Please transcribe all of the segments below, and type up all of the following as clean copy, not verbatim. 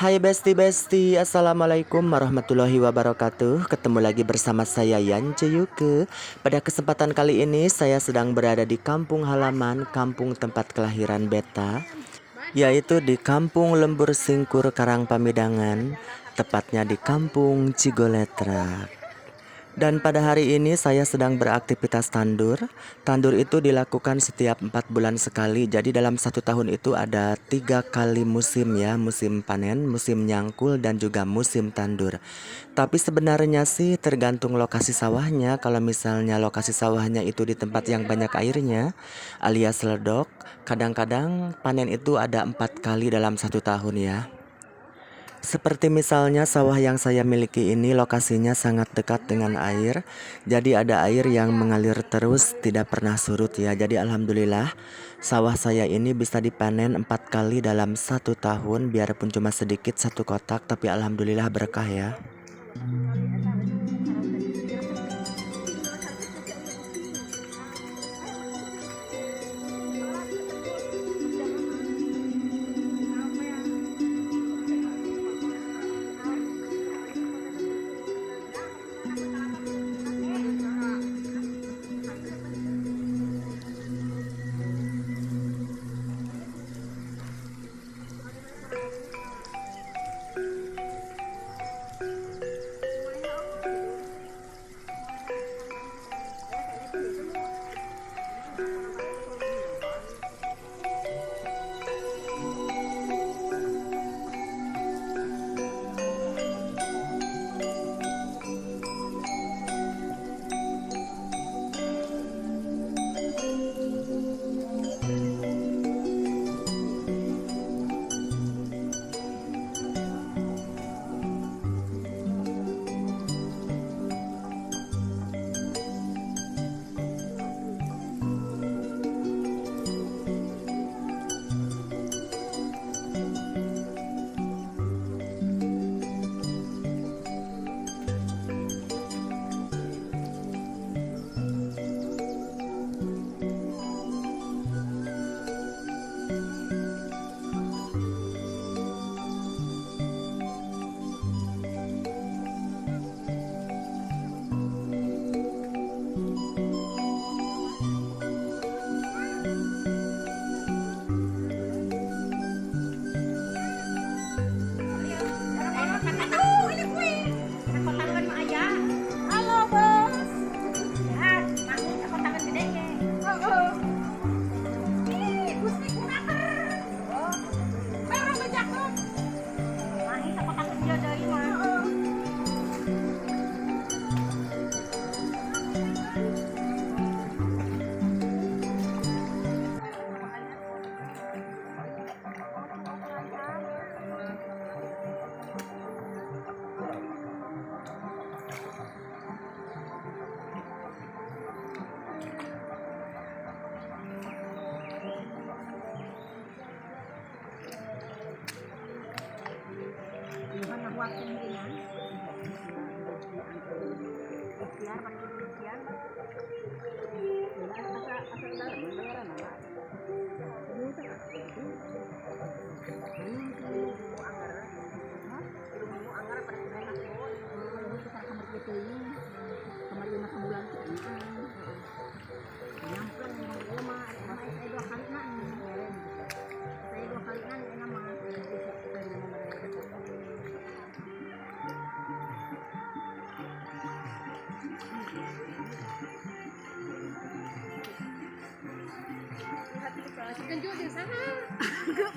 Hai besti-besti, assalamualaikum warahmatullahi wabarakatuh. Ketemu lagi bersama saya Yance Yuke. Pada kesempatan kali ini saya sedang berada di kampung halaman, kampung tempat kelahiran beta, yaitu di Kampung Lembur Singkur Karang Pamidangan, tepatnya di Kampung Cigoletrak. Dan pada hari ini saya sedang beraktivitas tandur. Tandur itu dilakukan setiap 4 bulan sekali. Jadi dalam satu tahun itu ada 3 kali musim ya. Musim panen, musim nyangkul, dan juga musim tandur. Tapi sebenarnya sih tergantung lokasi sawahnya. Kalau misalnya lokasi sawahnya itu di tempat yang banyak airnya alias ledok, kadang-kadang panen itu ada 4 kali dalam satu tahun ya. Seperti misalnya sawah yang saya miliki ini lokasinya sangat dekat dengan air. Jadi ada air yang mengalir terus, tidak pernah surut ya. Jadi alhamdulillah sawah saya ini bisa dipanen 4 kali dalam satu tahun. Biarpun cuma sedikit satu kotak, tapi alhamdulillah berkah ya.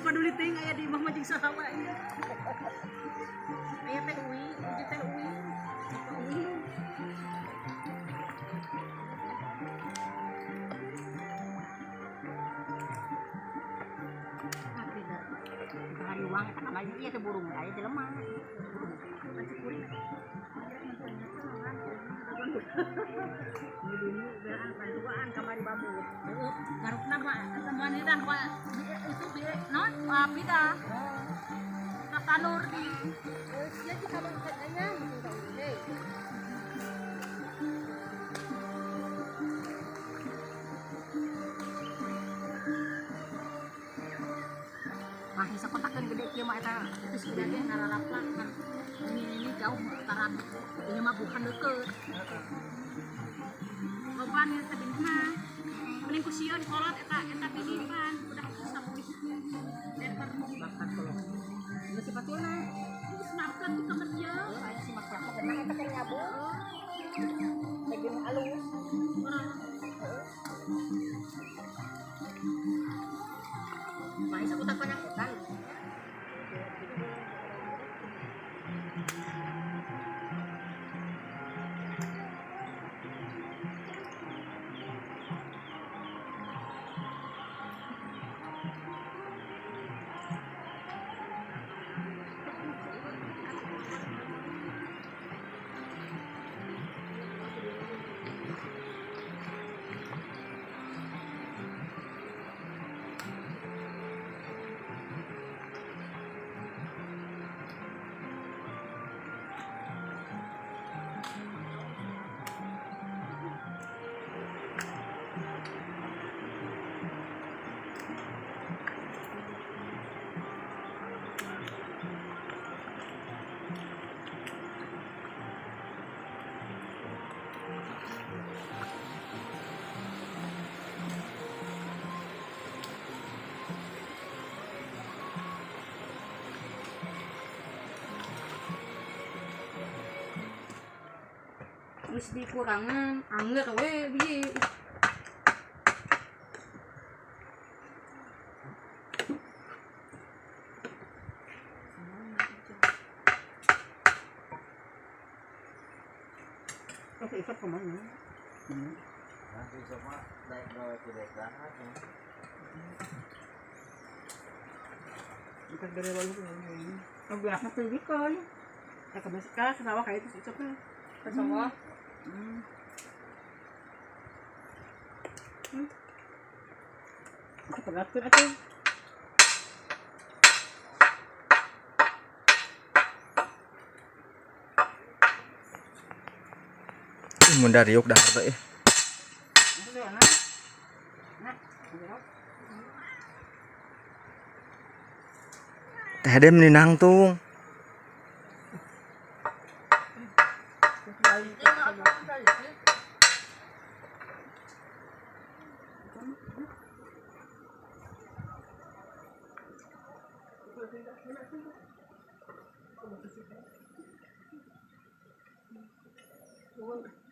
Peduli ting aya di imah mah jeung saha wae. Aya teh uwi, uji teh uwi. Uwi. Hari uang eta kamari ieu teh burung aya jelema. Lanceuk kuring. Bantuan kamari babu. Garukna mah teman dah itu non api dah. Tanur di. Masih sakotakeun gede kieu mah eta geus gede ge ngararaplan kan. Ini jauh taran. Ini mah bukan deukeut. Loban ya teh mah. Mending ku sieun kolot eta eta bini pan udah sabuih. Denver bakat kolot. Geus sipatuna. Geus makan di kamar dia. Aya si mak kena eta teh nyabu. Lagi alus. Urang. Main sakutak panyakutan. Wis dikurangan angger we piye. Oke, isap kemana? Nanti sama naik gawe tidak banget. Bukan dari lalu ini. Biasa pergi kan. Kata sawah kayak itu isapnya. Ke sawah. Aku pegatkeun atuh. Mun dariuk dahar teh. Teh dem ni nangtung. Thank you.